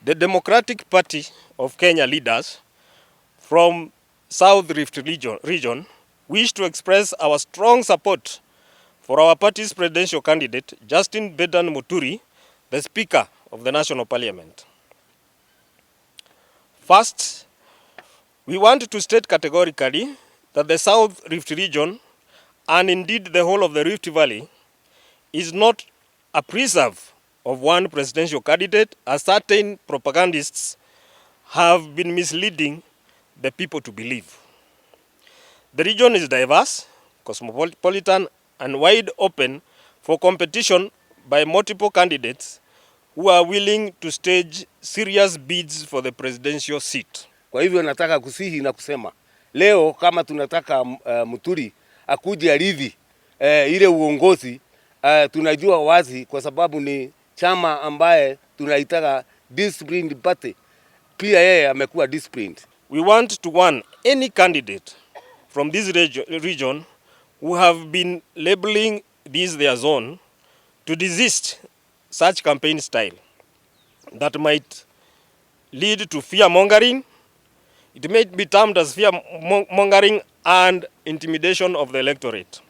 The Democratic Party of Kenya leaders from South Rift region wish to express our strong support for our party's presidential candidate, Justin Bedan Muturi, the Speaker of the National Parliament. First, we want to state categorically that the South Rift region, and indeed the whole of the Rift Valley, is not a preserve of one presidential candidate, as certain propagandists have been misleading the people to believe. The region is diverse, cosmopolitan, and wide open for competition by multiple candidates who are willing to stage serious bids for the presidential seat. Kwa hivyo nataka kusihi na kusema leo kama tunataka Muturi akuje arithi ile uongozi, tunajua wazi kwa sababu ni chama ambaye tunaitaka disciplined party. Pia yeye amekuwa disciplined. We want to warn any candidate from this region who have been labeling this their zone to desist such campaign style that might lead to fear mongering. It may be termed as fear mongering and intimidation of the electorate.